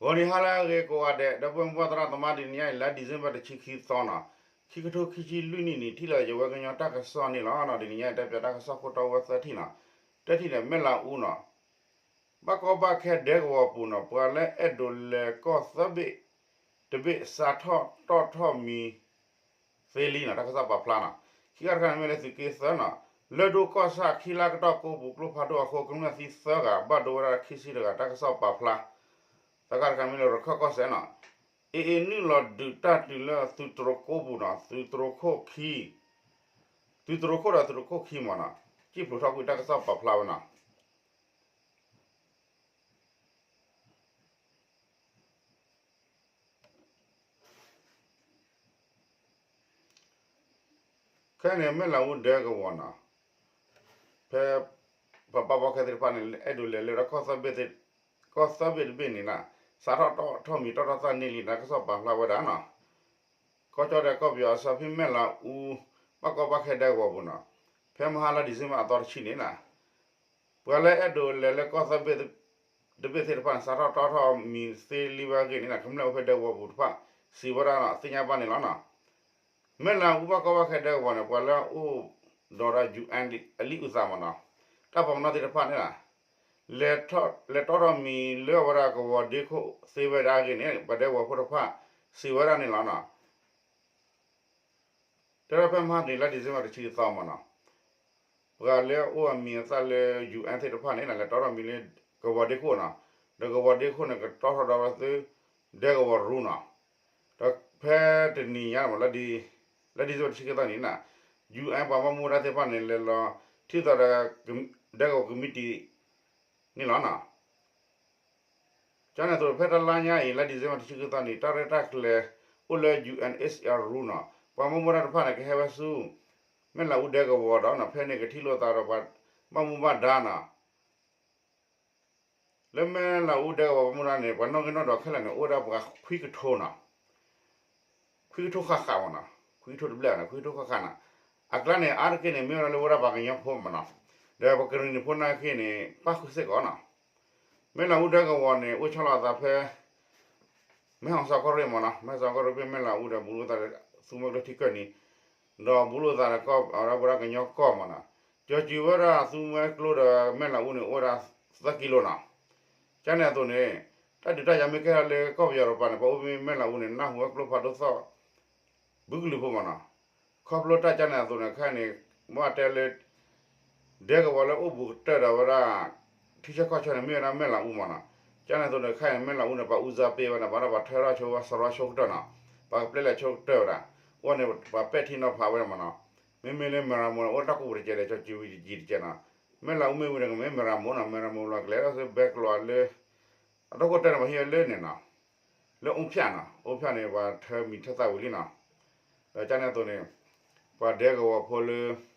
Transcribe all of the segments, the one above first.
ဂီၤနံၤဟါလၢအဂ့ၤကိးဂၤဒဲး ဒီပုၢ်ဝဲၢ်သရၣ်သမါ တနံၤညါအံၤ လါ December တဆံခံသီနီၤ, ခံကထိခံဆံလွံၢ်နံၣ်န့ၣ် ထံၣ်လိာ်ယဝဲကညီတၢ်ကစီၣ်န့ၣ်လီၤ. တနံၤညါအံၤ တဲပၠးတၢ်ကစီၣ်ခိၣ်တီဝဲသၢထံၣ်နီၤ, တထံၣ်န့ၣ် မဲၢ်လးအူနီၤ ဘၣ်ကီဘၣ်ခဲဒဲကဝီၤပူၤနီၤ ပှၤလၢအဲၣ်ဒိးလဲၤကီၢ်သၢဘ့ၣ်တဘ့ၣ် စးထီၣ်တီၣ်ထီၣ်မံၤ သ့လံနီၤ တၢ်ကစီၣ်ပာ်ဖျါနီၤ. ခံဂၤတခါန့ၣ်မ့ၢ်လၢသုးက့သၢနီၤ, လၢၢ်ဒိၣ်ကီၢ်ဆၣ်ခံလါကတီၢ်ကိးပူၤကျိဖးဒိၣ်အဃိ ကမျၢၢ်သံသၢဂၤ ဘၣ်ဒိဝဲဒၣ်ခံဆံတဂၤ တၢ်ကစီၣ်ပာ်ဖျါ. သၢဂၤတခါန့ၣ်မ့ၢ်လၢရခၢၣ်ကီၢ်စဲၣ်နီၤ, အ့အ့နုာ်လီၤဒုးတၢ်တုၤလၢသုးတြိၤကိပူၤနီၤ, သုးတြိၤခိၣ်ခံ သုးတြိၤခိၣ်ဒီးသုးတြိၤခိၣ်ခံမ့ၢ်နီၤ, ကံၣ်ဖျိးထီၣ်ကွံာ်တၢ်ကစီၣ်ပာ်ဖျါဝဲနီၤ. ခဲအံၤန့ၣ် မဲၢ်လးအူဒဲကဝီၤနီၤ, ဖဲ ပှၤဘၣ်ကီဘၣ်ခဲသ့ၣ်တဖၣ်န့ၣ် အဲၣ်ဒိးလဲၤလၢ ကီၢ်သၢဘ့ၣ်တဘ့ၣ်န့ၣ်နီၤ, စးထီၣ်တီၣ်ထီၣ်မံၤတီၣ်ထီၣ်သၣ်န့ၢ်လံ တၢ်ကစီၣ်ပာ်ဖျါဝဲဒၣ်နီၤ. ကီၢ်ကၠီၣ်တဲၣ်ကီၢ်ပယီၤအဆၢဖဲမဲၢ်လးအူ ဘၣ်ကီဘၣ်ခဲဒဲကဝီၤပူၤနီၤ, ဖဲမဟါလါ December အသီတဆံန့ၣ်နီၤ, ပှၤလၢအဲၣ်ဒိးလဲၤလၢကီၢ်သၢဘ့ၣ်တဘ့ၣ်သ့ၣ်တဖၣ်န့ၣ် စးထီၣ်တီၣ်ထီၣ်မံၤသ့လံဝဲအဂ့ၢ်န့ၣ်နီၤ ကမျၢၢ်အိၣ်ဖဲဒဲကဝီၤပူၤတဖၣ် စံးဝဲဒၣ်သ့ၣ်ညါဘၣ်န့ၣ်လီၤနီၤ. မဲၢ်လးအူဘၣ်ကီဘၣ်ခဲဒဲကဝီၤန့ၣ် ပှၤလၢအအိၣ်ဒီး UN အလံာ်အုၣ်သးမ့ၢ်နီၤ, တၢ်ပှၤကညီသ့ၣ်တဖၣ်န့ၣ် လဲၤတီၣ်ထီၣ်မံၤလၢအဝဲဒၣ်ကဝီၤဒ့ခိၣ်သ့ဝဲဒၣ်အဂ့ၢ်န့ၣ် ပှၤဒဲကဝီၤဖိတဖၣ် စံးဝဲဒၣ်န့ၣ်လီၤနီၤ. တဲဝဲဒၣ်ဖဲမဟါတနံၤ လါ December တဆံသီမ့ၢ်နီၤ, ပှၤလၢအအိၣ်အမံၤအသၣ်လၢ UN သ့ၣ်တဖၣ်န့ၣ် လဲၤတီထီၣ်မံၤလၢကဝီၤဒ့ခိၣ်နီၤ, ဒီးကဝီၤဒ့ခိၣ်န့ၣ် ကတီထီၣ်ဒီးဝဲသု ဒဲကဝီၤရူနီၤ, ဒီးဖဲတနံၤညါမ့ၢ် လါ December တဆံခံသီန့ၣ်နီၤ, UN ပှၤဘၣ်မူဘၣ်ဒါသ့ၣ်တဖၣ်န့ၣ် လဲၤလီၤထံၣ်သးဒီး ဒဲကဝီၤကမံးတံာ်န့ၣ်လီၤနီၤ. ကန့ၣ်အသိး ဖဲတလါညါအံၤ လါ December တဆံခံသီန့ၣ် တၢ်ရဲၣ်တၢ်ကျဲၤအိၣ်လၢ UN ရူနီၤ, ပှၤဘၣ်မူဘၣ်ဒါတဖၣ်န့ၣ် ကဟဲဝဲဆူ မဲၢ်လးအူဒဲကဝီၤဒီးနီၤ, ဖဲန့ၣ်ကထံၣ်လိာ်သးဒီးပှၤ ဘၣ်မူဘၣ်ဒါနီၤ. လၢမဲၢ်လးအူဒဲကဝီၤဘၣ်မူဘၣ်ဒါန့ၣ် ပှၤနီၣ်ဂံၢ်နီၣ်ဒွးခဲလၢာ်န့ၣ် အိၣ်ဝဲဒၣ်ပှၤခွံကထိနီၤ, ခွံကထိဃၣ်ဃၣ်မ့ၢ်နီၤ, ခွံကထိတဘျဲၣ်န့ၣ် ခွံကထိဃၣ်ဃၣ်နီၤ. အကျါန့ၣ် အါတက့ၢ်န့ၣ် မ့ၢ်ဝဲဒၣ်လၢဝဲဒၣ်ပှၤကညီဖိမ့ၢ်နီၤ, ဒီးပှၤကရံၣ်နံၤဖိနာ်က့န့ၣ် ပၣ်ဃုာ်စ့ၢ်ကီးနီၤ. မဲၢ်လးအူဒဲကဝီၤန့ၣ် အိၣ်ဆီလီၤအသးဖဲ မဲၢ်ဟီၣ်စီၤကီၢ်ရ့ၣ်မ့ၢ်နီၤ, မဲၢ်ဟီၣ်စီၤကီၢ်ရ့ၣ် ဖဲမဲၢ်လးအူဒီး ဘူးလိာ်သးဒီး သူမွဲကျိထံကၢၢ်နံၤ, ဒီးဘူးလိာ်သးဒီး ကီၢ်ဝဲဒၣ်ကညီကီၢ်မ့ၢ်နီၤ, ကၠီၤစူၤဝဲဒၣ်သူမွဲကျိဒီးမဲၢ်လးအူန့ၣ် အိၣ်ဝဲဒၣ်သၢကံလိနီၤ. ကန့ၣ်အသိးန့ၣ် တၢ်ဒုးတၢ်ယၤမ့ၢ်ကဲထီၣ်လၢကီၢ်ပယီၤတကပၤန့ၣ် ပှၤအိၣ်ဖဲမဲၢ်လးအူန့ၣ် နၢ်ဟူဝဲကျိဖးဒိၣ်သီၣ် ဘုကလုာ်ဖိမ့ၢ်နီၤ. ခီဖျိတၢ်ကန့ၣ်အသိးန့ၣ် ခဲအံၤန့ၣ် ဘၣ်တဲလၢ ဒဲကဝီၤလၢအိၣ်ဘူးကတၢၢ်ဒီးဝဲဒၣ် ထံဆၢကီၢ်ဆၢန့ၣ် မ့ၢ်ဝဲဒၣ်မဲၢ်လးအူမ့ၢ်နီၤ. ကန့ၣ်အသိးန့ၣ် ခဲအံၤန့ၣ် မဲၢ်လးအူန့ၣ် ပှၤအူစါပ့ဝဲဒၣ် ဘၣ်ဒီးပှၤထၢထီၣ်ဆိဝဲ စရီဆိကတၢၢ်နီၤ, ပှၤကပျဲလဲၤဆိကတၢၢ်ဝဲဒၣ်, အိၣ်န့ၣ် ပှၤပဲာ်ထံနီၤဖးဝဲဒၣ်မ့ၢ်နီၤ. မ့မ့ၢ်လၢမဲၢ်ရမိၢ်န့ၣ် အိၣ်တၢ်ကူၣ်ပူၤတကဲးဒီး ကၠီၤစူၤဝံၤတကဲးတကဲးနီၤ. မဲၢ်လးအူမ့ၢ်ဝံၤန့ၣ် ကမ့ၢ်မဲၢ်ရမိၢ်နီၤ, မဲၢ်ရမိၢ်လီၤကလဲၤဒီး ဘဲကျိးလၢ အတၢ်ခိၣ်တၢၢ်န့ၣ် ပှၤဟံးဝဲလၢန့ၣ်နီၤ, လၢအိၣ်ဖၠၣ်နီၤ, အိၣ်ဖၠၣ်န့ၣ် ပှၤထၢမံၤထၢသၣ်ဝံၤလံနီၤ. ဒီးကန့ၣ်အသိးန့ၣ် ပှၤဒဲကဝီၤဖိလၢ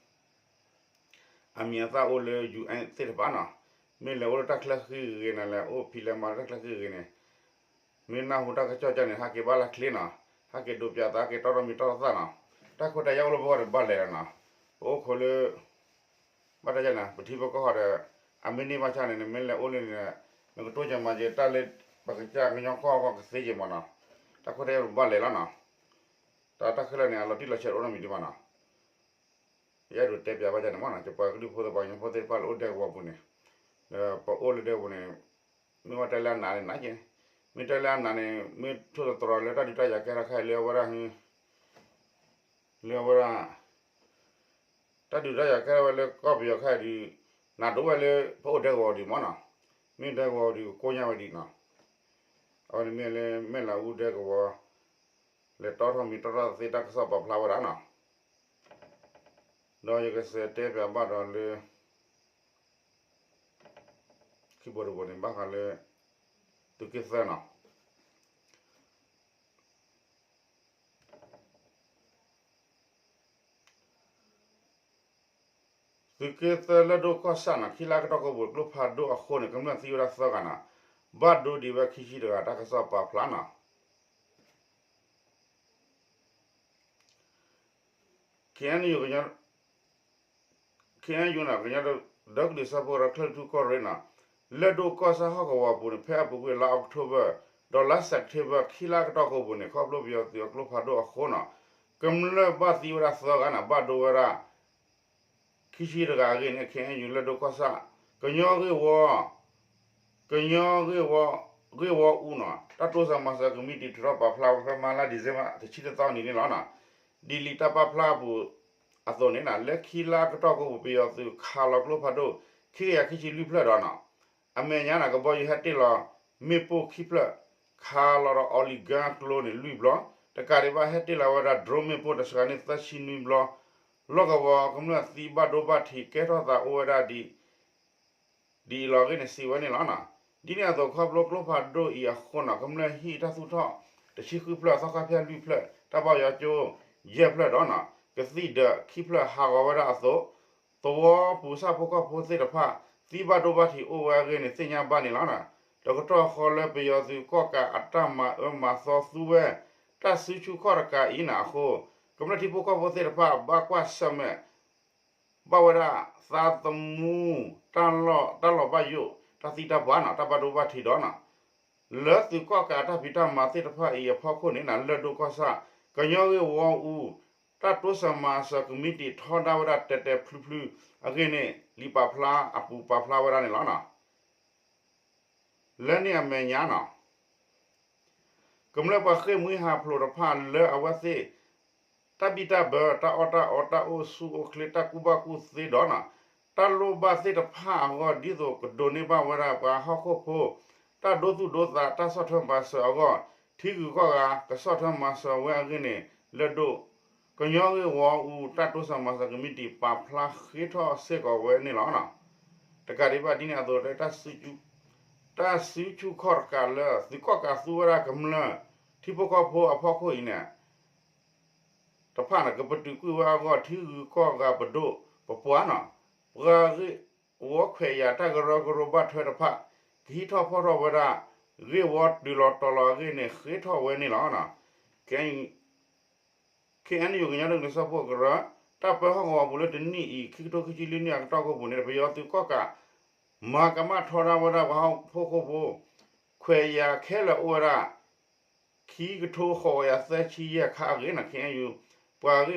အမံၤအသၣ်အိၣ်လၢ UN သ့ၣ်တဖၣ်နီၤ, မ့ၢ်လဲၤအိၣ်လၢတၢ်ချၢဃံဂ့ၤန့ၣ် လဲၤအိၣ်ဖံးလဲၤမၤလၢတၢ်ချၢဃံဂ့ၤန့ၣ်, မ့ၢ်နၢ်ဟူတၢ်ကစီၣ်ကန့ၣ် ဟဲက့ၤဘၣ်လၢချ့နီၤ, ဟဲက့ၤဒိးပၠးသး ဟဲက့ၤတီထီၣ်မံၤတီထီၣ်သၣ်နီၤ. တၢ်ခိၣ်တၢ်ယာ်အိၣ်လၢပဂီၢ်ဒီးဘၣ်လဲၤလီၤနီၤ. ပအိၣ်ခိးလၢ ဘၣ်တၢ်ယၤန့ၣ် ပထံပကီၢ်ဒီး အမ့ၢ်န့ၢ်ဘၣ်ဆၣ်န့ၣ် နမ့ၢ်လဲၤအိၣ်လၢန့ၣ် နကတိၢ်ကမၤက့ၤတၢ်လၢ ပကစၢ်ကညီကီၢ်ကီၢ်ကသ့က့ၤမ့ၢ်နီၤ. တၢ်ခိၣ်တၢ်ယာ်ဘၣ်လဲၤလီၤနီၤ. တၢ်တၢ်ခဲလၢာ်န့ၣ် အလီၤတံၢ်လီၤဆဲးတအိၣ်နီတမံၤဒံးဘၣ်နီၤ. ယအဲၣ်ဒိးတဲပၠးဘၣ်ကန့ၣ်မ့ၢ်နီၤ, ပပှၤကလုာ်ဖိသ့ၣ် ပှၤကညီဖိသ့ၣ်တဖၣ်လၢအိၣ်ဒဲကဝီၤပူၤန့ၣ်, ဒီးပအိၣ်လၢဒဲကဝီၤန့ၣ် မ့ၢ်ဝဲတဲလၢအနးန့ၣ်နးက့ၤ, မ့ၢ်တဲလၢအနးန့ၣ် မ့ၢ်ထိၣ်သတြီၤလၢတၢ်ဒုးတၢ်ယၤကဲထီၣ်ခဲအံၤလၢအဝဲဒၣ် လၢအဝဲဒၣ် တၢ်ဒုးတၢ်ယၤကဲထီၣ်ဝဲလၢကီၢ်ပယီၤခဲအံၤဒီး နးဒိၣ်ဝဲလၢပအိၣ်ဒဲကဝီၤဒံးမ့ၢ်နီၤ, မ့ၢ်ဒဲကဝီၤဒံးကိညါဝဲဒံးနီၤ, အဝဲန့ၣ်မ့ၢ်လၢမဲၢ်လးအူဒဲကဝီၤ လဲၤတီထီၣ်မံၤတီထီၣ်သ့တၢ်ကစီၣ်ပာ်ဖျါဝဲဒၣ်နီၤ, ဒီးယကစးတဲပၠးဘၣ်ဒီးလၢ ခံဘိတဘိန့ၣ် ဘၣ်ဃးလၢ သုးက့သၢနီၤ. သုးက့သၢလၢၢ်ဒိၣ်ကီၢ်ဆၣ်နီၤ ခံလါကတီၢ်ကိးပူၤကျိဖးဒိၣ်အဃိန့ၣ် ကမျၢၢ်သံဝဲဒၣ်သၢဂၤနီၤ, ဘၣ်ဒိဒံးဝဲခံဆံတဂၤ တၢ်ကစီၣ်ပာ်ဖျါနီၤ. ခ့ၣ်အဲၣ်ယူၣ် ကညီ ခ့ၣ်အဲၣ်ယူၣ်နီၤ ကညီဒီကလုာ်စၢဖှိၣ်ကရၢ ကၠဲၢ်တထူၣ်ကီၢ်ရ့ၣ်နီၤ, လၢၢ်ဒိၣ်ကီၢ်ဆၣ်ဟီၣ်ကဝီၤပူၤန့ၣ် ဖဲအပူၤကွံာ်လါအီးကထိဘၢၣ် ဒီးလါစဲးပထ့ဘၢၣ် ခံလါကတီၢ်ကိးပူၤန့ၣ် ခီဖျိပယီၤသုးအကျိဖးဒိၣ်အဃိနီၤ ကမျၢၢ်ဘၣ်သံဝဲဒၣ်သၢဂၤန့ၣ် ဘၣ်ဒိဝဲဒၣ် ခံဆံတဂၤအဂ့ၢ်န့ၣ် ခ့ၣ်အဲၣ်ယူၣ် လၢၢ်ဒိၣ်ကီၢ်ဆၣ် ကညီဂ့ၢ်ဝီ ကညီဂ့ၢ်ဝီ ဂ့ၢ်ဝီအူနီၤ တၢ်တိစၢၤမၤစၢၤကမံးတံာ် ထုးထီၣ်ပာ်ဖျါဝဲဖဲမဟါလါဒံၣ်စ့ဘၢၣ် တဆံတသီအနံၤန့ၣ်လီၤ. ဒ်လံာ်တၢ်ပာ်ဖျါအပူၤအသိးန့ၣ် လၢခံလါကတီၢ်ကိးပူၤ ပယီၤသုးခးလီၤကျိဖးဒိၣ် ခံကယၤခံဆံလွံၢ်ဖျၢၣ်ဒီးနီၤ အမဲာ်ညါန့ၣ် ကဘီယူၤဟဲတ့ၢ်လီၤ မ့ၣ်ပိၢ်ခံဖျၢၣ် ခးလီၤဒီး oil gas ကျိန့ၣ် လွံၢ်ဘျီ, တကးဒံးဘၣ် ဟဲတ့ၢ်လီၤဝဲဒၣ် drone မ့ၣ်ပိၢ်တစှၤန့ၣ် သၢဆံနွံဘျီ, လီၢ်ကဝီၤကမျၢၢ်သံဘၣ်ဒိဘၣ်ထံး ကဲထီၣ်သးအိၣ်ဝဲဒၣ်ဒ် ဒ်အံၤလီၤအဂ့ၢ်န့ၣ် စံးဝဲန့ၣ်လီၤ. ဒ်န့ၣ်အသိး ခီဖျိကျိဖးဒိၣ်အံၤအဃိနီၤ ကမျၢၢ်ဟံၣ်တၢ်သူၣ်ထီၣ် တဆံဃုဖျၢၣ် သီခါဖၠၣ်လွံၢ်ဖျၢၣ် တၢ်ဘၣ်ယွၤကၠိ ယဲၢ်ဖျၢၣ်ဒီးနီၤ ကသံၣ်ဒၢးခံဖျၢၣ် ဟးဂီၤဝဲဒၣ်အသိး သဝီပူၤဆၣ်ဖိကီၢ်ဖိသ့ၣ်တဖၣ် သံဘၣ်ဒိဘၣ်ထံးအိၣ်ဝဲအဂ့ၢ်န့ၣ် သ့ၣ်ညါဘၣ်န့ၣ်လီၤ. တကတီၢ်ဃီလၢပယီၤသုးကီၢ်ကးအတၢ်မၤအၢမၤသီသူဝဲ တၢ်စုဆူၣ်ခီၣ်တကးအံၤန့ၣ်အဃိ ကမျၢၢ်ထံဖိကီၢ်ဖိသ့ၣ်တဖၣ် ဘၣ်ကွၢ်ဆၢၣ်မဲာ် ဘၣ်ဝဲဒၣ်သးသမူ တၢ်လီၢ်ဘၣ်ယိၣ် တၢ်သံတၢ်ပှၢ်နီၤ တၢ်ဘၣ်ဒိဘၣ်ထံးဒီးနီၤ လၢသုးကီၣ်ကးအတၢ်ဖံးတၢ်မၤသ့ၣ်တဖၣ်အံၤအဖီခိၣ်န့ၣ် လၢၢ်ဒိၣ်ကီၢ်ဆၣ် ကညီဂ့ၢ်ဝီအူ တၢ်တိစၢၤမၤစၢၤကမံးတံာ်ထီဒါဝဲဒၣ်တဲာ်တဲာ်ဖျုဖျုအဂ့ၢ်န့ၣ် လံာ်ပာ်ဖျါအပူၤပာ်ဖျါဝဲဒၣ်န့ၣ်လီၤ. လၢန့ၣ်အမဲာ်ညါနီၤ ကမျၢၢ်ပှၤဃ့ၢ်မှံဟးဖျိးတဖၣ်လၢအဝဲသ့ၣ် တၢ်ဘံၣ်တၢ်ဘၢ တၢ်အီၣ်တၢ်အီ တၢ်အိၣ်ဆူၣ်အိၣ်ချ့ တၢ်ကူၣ်ဘၣ်ကူၣ်သ့ဒီးနီၤ တၢ်လိၣ်ဘၣ်သ့ၣ်တဖၣ်အဂီၢ် ဒ်သိးကဒိးန့ၢ်ဘၣ်ဝဲဒၣ်ပှၤဟီၣ်ခိၣ်ဖိ တၢ်ဒိသူၣ်ဒိသး တၢ်ဆီၣ်ထွဲမၤစၢၤအဂီၢ် ထံဂုၤကီၢ်ဂၤ ကဆီၣ်ထွဲမၤစၢၤဝဲအဂ့ၢ်န့ၣ် လၢၢ်ဒိၣ် ကညီဂ့ၢ်ဝီအူ တၢ်တိစၢၤမၤစၢၤကမံးတံာ် ပာ်ဖျါဃ့ထီၣ်စ့ၢ်ကီးဝဲန့ၣ်လီၤ. တကးဒံးဘၣ်ဒ်န့ၣ်အသိး တၢ်စုဆူၣ်ခီၣ်တကးလၢ သုးကီၣ်ကးသူဝဲဒၣ်ကမျၢၢ် ထံဖိကီၢ်ဖိအဖီခိၣ်အံၤန့ၣ် တဖၣ်န့ၣ် ကပတုာ်ကွံာ်ဝဲအဂီၢ် ထံဂုၤကီၢ်ဂၤပဒိၣ်ပပှၢ်နီၤ ပှၤဂ့ၢ်ဝီခွဲးယာ်တၢ်ကရၢကရိဘၣ်ထွဲတဖၣ် ကဟံးထီၣ်ဖီၣ်ထီၣ်ဝဲဒၣ် ဂ့ၢ်ဝီတုၤလီၤတီၤလီၤအဂ့ၢ်န့ၣ် ဃ့ထီၣ်ဝဲန့ၣ်လီၤ. ခ့ၣ်အဲၣ်ယူၣ် ကညီဒီကလုာ်စၢဖှိၣ်ကရၢ တၢ်ပၢဟီၣ်ကဝီၤပူၤလၢတနံၣ်အံၤ ခံကထိခံဆံလွံၢ်နံၣ်အကတီၢ်ကိးပူၤန့ၣ် ပယီၤသုးကီၣ်ကး မၤကမၣ်ထီဒါဝဲဒၣ်ပှၤဟီၣ်ခိၣ်ဖိ ခွဲးယာ်ခဲလၢာ်အိၣ်ဝဲဒၣ် ခံကထိဃိးကယၤသၢဆံယဲၢ်ခါအဂ့ၢ်န့ၣ် ခ့ၣ်အဲၣ်ယူၣ် ပှၤဂ့ၢ်ဝီ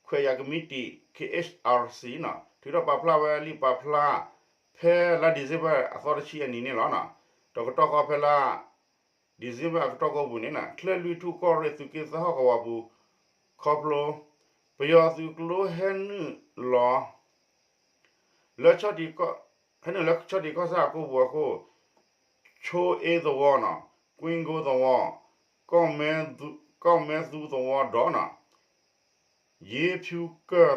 ခွဲးယာ်ကမံးတံာ် ခ့ၣ်အဲၣ်အၣ်အၣ်စံၣ် နီၤ ထုးထီၣ်ပာ်ဖျါဝဲလံာ်ပာ်ဖျါ ဖဲလါဒံၣ်စ့ဘၢၣ်အသီတဆံအနံၤန့ၣ်လီၤ. တကတီၢ်ဃီဖဲလါ ဒံၣ်စ့ဘၢၣ်အကတီၢ်ကိးပူၤန့ၣ် ချၢၣ်လွံၢ်ထူၣ်ကီၢ်ရ့ၣ်သုးက့သၢဟီၣ်ကဝီၤပူၤ ခီဖျိ ပယီၤသုးကျိဟဲနုာ်လီၤ လၢ ဟဲနုာ်လၢဆီၣ်တံၢ်ကီၢ်ဆၣ်အကိပူၤအဃိ ဆိအ့သဝီနီၤ ကွ့ကိသဝီ ကီၢ်မဲသူသဝီဒီးနီၤ ယ့ဖၠူကၢၢ်သဝီ ကမျၢၢ်ပှၤနီၣ်ဂံၢ်အိၣ်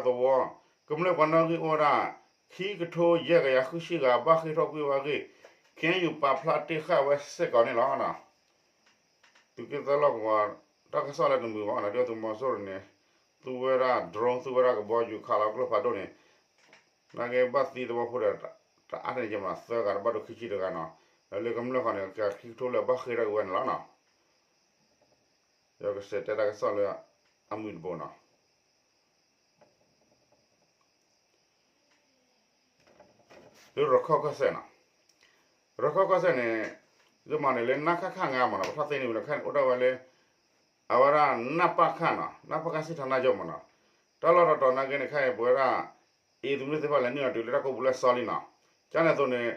ဝဲဒၣ် ခံကထိယဲၢ်ကယၤဃုဆံဂၤ ဘၣ်ဃ့ၢ်ထီၣ်ကွံာ်ဝဲအဂ့ၢ် ခ့ၣ်အဲၣ်ယူၣ် ပာ်ဖျါတ့ၢ်ဃာ်ဝဲစ့ၢ်ကီးန့ၣ်လီၤ. သုးက့သၢလီၢ်ကဝီၤ တၢ်ကစီၣ်လၢတမုာ်ဘၣ်နီၤ ဒုၣ်ဒါသုးမီၤစိရိၤန့ၣ် သူဝဲဒၣ် drone သူဝဲဒၣ်ကဘီယူၤခးလီၤကျိဖးဒိၣ်န့ၣ် နာ်က့ဘၣ်သံသဝီဖိဒီး တအါတန့ၢ်ကမး သၢဂၤ တဘၣ်ဒိခံဆံတဂၤနီၤ ဒီးလၢကမျၢၢ်ဃီန့ၣ် ကခံကထိလၢဘၣ်ဃ့ၢ်ထီၣ်ကွံာ်ဝဲန့ၣ်လီၤနီၤ. ယကစံးတဲတၢ်ကစီၣ်လၢအမုာ်တဘိနီၤ လၢရခီၣ်ကီၢ်စဲၣ်နီၤ ရခီၣ်ကီၢ်စဲၣ်န့ၣ် ယမၤန့ၣ်လၢ နခခ ငါမးနီၤ ပထီၣ်သ့န့ၢ်ဝံၤလီၤ ခဲအံၤန့ၣ် အိၣ်ဒၣ်ဝဲလၢ အဝဲဒၣ် နပခ နီၤ နပခ စစ်ဌာနချုပ် မးနီၤ တၢ်လီၢ်တတီၤနာ်က့န့ၣ် ခဲအံၤပဝဲဒၣ် အံၤသုးမုၢ်သ့ၣ်တဖၣ်လဲၤနုာ်လီၤတုၤလၢတၢ်ကိးပူၤလၢအစီလံနီၤ ကန့ၣ်အသိးန့ၣ်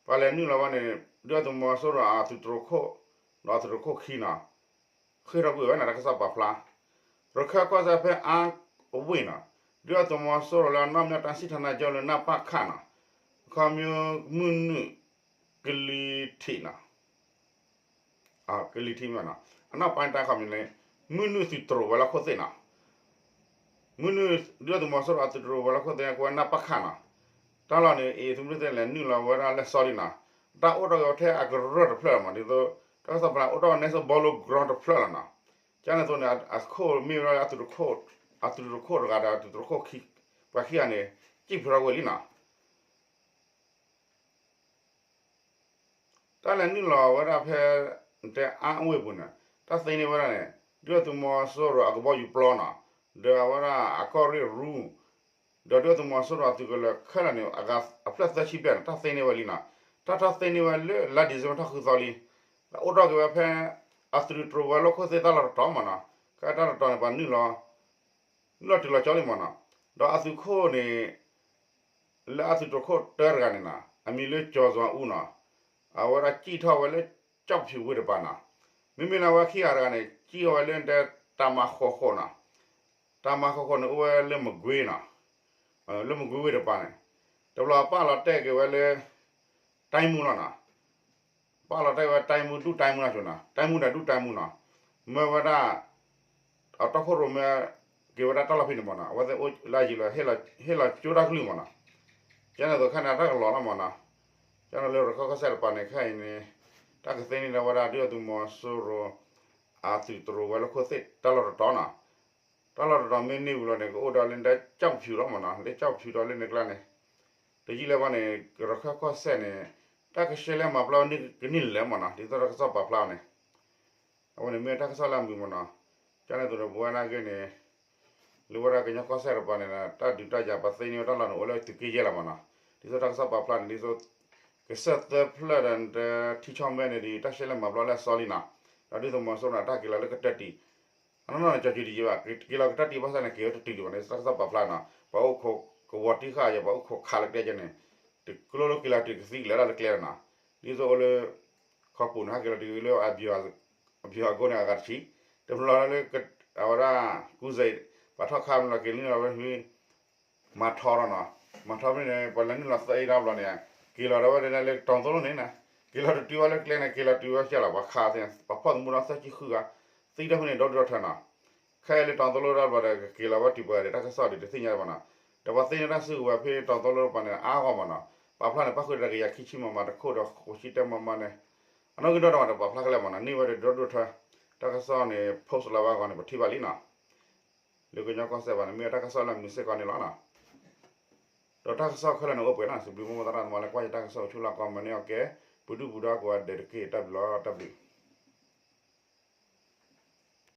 ပှၤလဲၤနုာ်လီၤဝဲန့ၣ် ဒုၣ်ဒါသုးမီၤစိရိၤအသုးတရူးခိၣ် ဒီးအသုးတရူးခိၣ်ခံနီၤ ဃ့ၢ်ထီၣ်ကွံာ်ဝဲန့ၣ် တၢ်ကစီၣ်ပာ်ဖျါ ရခီၣ်ကီၢ်စဲၣ်ဖဲအါဝ့ၢ်နီၤ ဒုၣ်ဒါသုးမီၤစိရိၤလၢအနီၣ်မၠၣ်တၢ် စစ်ဌာနချုပ် လၢ နပခ နီၤ ခီမ့ၢ်မုၢ်နုာ်ကလံၤထံးနီၤ ကလံၤထံးမ့ၢ်နီၤ အနီၢ်ပၢ်တၢ်ခီမ့ၢ်န့ၣ် မုၢ်နုာ်သုးတရူးဝဲၤလီၢ်ခိၣ်သ့ၣ်နီၤ မုၢ်နုာ် ဒုၣ်ဒါသုးမီၤစိရိၤအသုးတရူးဝဲၤလီၢ်ခိၣ်သ့ၣ် ကဝဲၤ နပခ နီၤ တၢ်လီၢ်န့ၣ် အံၤသုးမုၢ်သ့ၣ်လဲၤနုာ်လီၤဝဲဒၣ်လၢစီလံနီၤ တၢ်အိၣ်ထီၣ်က့ၤဝဲထဲအကရၢၢ်တဖျၢၣ်လီၤမး ဒ်သိး တၢ်ကစီၣ်ပာ်ဖျါအိၣ်ထီၣ်က့ၤ national burial ground တဖျၢၣ်လီၤနီၤ ကန့ၣ်အသိးန့ၣ် အခိၣ်မ့ၢ်ဝဲဒၣ် အသုးတရူးခိၣ်တဂၤဒီးအသုးတရူးခိၣ်ခံ ပှၤခံဂၤန့ၣ် စံၣ်ဖျိးထီၣ်ကွံာ်လံနီၤ တၢ်လဲၤနုာ်လီၤဝဲဒၣ်ဖဲ တဲအါဝ့ၢ်ပူၤန့ၣ် တၢ်သ့န့ၢ်ဝဲဒၣ်န့ၣ် ဒုၣ်ဒါသုးမီၤစိရိၤအကဘီယူၤပျီနီၤ ဒီးအဝဲဒၣ်အကီၢ်ရ့ၣ်ရူ ဒီးဒုၣ်ဒါသုးမီၤစိရိၤအသုးကလၢၤခဲလၢာ်န့ၣ် အဖျၢၣ်သၢဆံဘျဲၣ်န့ၣ် တၢ်သ့န့ၢ်ဝဲလံနီၤ တၢ်ထီၣ်သ့န့ၢ်ဝဲလၢလါဒံၣ်စ့ဘၢၣ်ထီၣ်ဃုသီလံ တၢ်အိၣ်ထီၣ်က့ၤဝဲဖဲ အသုးတြိၤဝဲၤလီၢ်ခိၣ်သ့ၣ်တၢ်လီၢ်တတီၤမ့ၢ်နီၤ, ကဲတၢ်လီၢ်တတီၤန့ၣ် ပှၤနုာ်လီၤ နုာ်လီၤတုၤလီၤကၠီလံမ့ၢ်နီၤ, ဒီးအသုးခိၣ်န့ၣ် လၢအသုးတြိၤခိၣ်တၢတဂၤန့ၣ်နီၤ အမံၤလၢကၠီၤစွၤအူနီၤ, အဝဲဒၣ်စံၣ်ထီၣ်ဝဲလၢကၠီၣ်ဖၠူၤဝ့ၢ်တပၤနီၤ, မ့မ့ၢ်လၢအဝဲခံဂၤတဂၤန့ၣ် စံၣ်ထီၣ်ဝဲလၢတၢ်မၤဃီဃီနီၤ, တၢ်မၤဃီဃီန့ၣ်အိၣ်ဝဲလၢမကွ့ၤနီၤ, လၢမကွ့ၤဝ့ၢ်တပၤန့ၣ်, တဘျီပာ်လီၤတဲာ်က့ၤဝဲလၢ တိုင်းမှူးလီၤနီၤ, ပာ်လီၤတဲာ်ဝဲ တိုင်းမှူး ဒုတိုင်းမှူးလီၤနီၤ, တိုင်းမှူးဒီး ဒုတိုင်းမှူးနီၤ, မၢဝဲဒၣ် အတီၢ်ခိၣ်ရိၣ်မဲ က့ၤဝဲဒၣ်တၢ်လီၢ်ဖဲန့ၣ်မ့ၢ်နီၤ, အဝဲသ့ၣ်အိၣ်လၢအယံၤလီၤ ဟ့ၣ်လီၤကၠိတၢ်ကလုၢ်မ့ၢ်နီၤ, ကန့ၣ်သိးခဲန့ၣ်တၢ်ကလီၤလီၤမ့ၢ်နီၤ, ကန့ၣ်လၢရခၢၣ်ကီၢ်စဲၣ်တပၤန့ၣ် ခဲအံၤန့ၣ် တၢ်ကသ့န့ၢ်လၢဝဲဒၣ်ဒုၣ်ဒါသုးမီၤစိရိၤ အသုးတြိၤဝဲၤလီၢ်ခိၣ်သ့ၣ်တၢ်လီၢ်တတီၤနီၤ, တၢ်လီၢ်တတီၤမ့ၢ်န့ၢ်ဝံၤလီၤန့ၣ် ကအိၣ်ဒီးလၢကၠီၣ်ဖၠူၤလီၤမ့ၢ်နီၤ, လၢကၠီၣ်ဖၠူၤဒီးလၢန့ၣ်ကျါန့ၣ် တယံာ်လၢၤဘၣ်န့ၣ် ရခၢၣ်ကီၢ်စဲၣ်န့ၣ် တၢ်ကဆှဲလၢမၤပျီန့ၢ်ကန့ၢ်လၢာ်မ့ၢ်နီၤ, ဒ်သိးတၢ်ကစီၣ်ပာ်ဖျါအီၤန့ၣ် အဝဲန့ၣ်မ့ၢ်တၢ်ကစီၣ်လၢအမုာ်မ့ၢ်နီၤ, ကန့ၣ်သိးဒီးပဝဲဒၣ်က့ၤန့ၣ် လၢဝဲဒၣ်ကညီကီၢ်စဲၣ်တပၤန့ၣ် တၢ်ဒုးတၢ်ယၤပှၤသ့န့ၢ်ဝဲတၢ်လီၢ်န့ၣ် အိၣ်လၢသုးက့ယဲၢ်လီၤမ့ၢ်နီၤ, ဒ်သိးတၢ်ကစီၣ်ပာ်ဖျါန့ၣ် ဒ်သိး ကစၢၢ်သၢဖျၢၣ်ဒီး ထံဆီမဲန့ၣ်ဒီး တၢ်ဆှဲလၢမၤပျီလၢအစီလံနီၤ, ဒီးဒုၣ်ဒါသုးမီၤစိရိၤန့ၣ် တၢ်က့ၤလီၤလၢကတၢၢ်တံာ် အနီၢ်နီၢ်န့ၣ် ကၠီၤကၠံတယံာ်ဘၣ်, က့ၤလီၤကတၢၢ်တံာ်ဘၣ်ဆၣ်န့ၣ် က့ၤဝဲတတုၤဒံးဘၣ်န့ၣ် တၢ်ကစီၣ်ပာ်ဖျါနီၤ, ပှၤအိၣ်ခိးကဝီၤတံၢ်ဃာ်ယဲ ပှၤအိၣ်ခိးခးလၢကျဲကဲန့ၣ် တကျိၤလၢက့ၤလီၤတုၤကသံကလဲၤဒၣ်လၢကျဲလီၤနီၤ, ဒ်သိးအိၣ်လၢ ခီပူၤန့ၣ် ဟဲက့ၤလီၤတုၤလၢအဘျီအကိန့ၣ် အဂၤတဆံ, တဘျီလၢ အဝဲဒၣ် ကူစဲး ပှၤထီၣ်ခါမ့ၢ်လီၤက့ၤလံလီၤဝဲ မၤထီရီၤနီၤ, မၤထီဖဲန့ၣ် ပှၤလဲၤနုာ်လီၤသၢအ့ဒၣ်ဘျီန့ၣ် က့ၤလီၤဒီးဝဲဒၣ်လၢတီၤသိလိန့ၣ်နီၤ, က့ၤလီၤတတုၤဝဲလၢကျဲန့ၣ် က့ၤလီၤတုၤဝဲကၠဲလီၤ ပှၤခးသ့ၣ် ပှၤဖီၣ်သမူဒီးသၢဆံဃုဂၤ, သံဒီဖဲန့ၣ်ဒီဒူၣ်ဒီထၢနီၤ, ခဲအံၤလၢတီၤသိလိတၢ်ဘျီဒီး ကက့ၤလီၤဝဲတုၤပှဲၤဒီး တၢ်ကစီၣ်ဒုးတသ့ၣ်ညါဘၣ်နီၤ, ဒီးပှၤသ့န့ၢ်တၢ်စုကဝဲၤဖဲတီၤသိလိတပၤန့ၣ် အါဂီၢ်မ့ၢ်နီၤ, ပာ်ဖျါန့ၣ် ပၣ်ဃုာ်ဒီးတကယၤခံဆံမမ တခိၣ်ဒီးဃိးဆံတၢမမန့ၣ်, အနီၢ်ဂံၢ်ဒီးတမးဒီးပာ်ဖျါခဲလၢာ်မ့ၢ်နီၤ, န့ၢ်ဝဲဒီးဒီဒူၣ်ဒီထၢ, တၢ်ကစီၣ်န့ၣ် post လီၤဝဲအဂီၢ်န့ၣ် ပထံၣ်ဘၣ်လံနီၤ လၢကညီကီၢ်စဲၣ်ဘၣ်န့ၣ် မ့ၢ်ဝဲတၢ်ကစီၣ်လၢအမုာ်စ့ၢ်ကီးန့ၣ်လီၤနီၤ. ဒီးတၢ်ကစီၣ်ခဲလၢာ်န့ၣ်အိၣ်ပှဲၤနီၤ, စံးဘျုးမိၢ်မိၢ်သရၣ်သမါလၢကွၢ်ယတၢ်ကစီၣ်အိၣ်ဆူၣ်လၢကီၢ်မၤန့ၢ်အီၤကဲ, ပဒုၣ်ပဒါကိးဂၤဒဲးတက့ၢ် တၢ်ဘျုးလီၤ တၢ်ဘျုး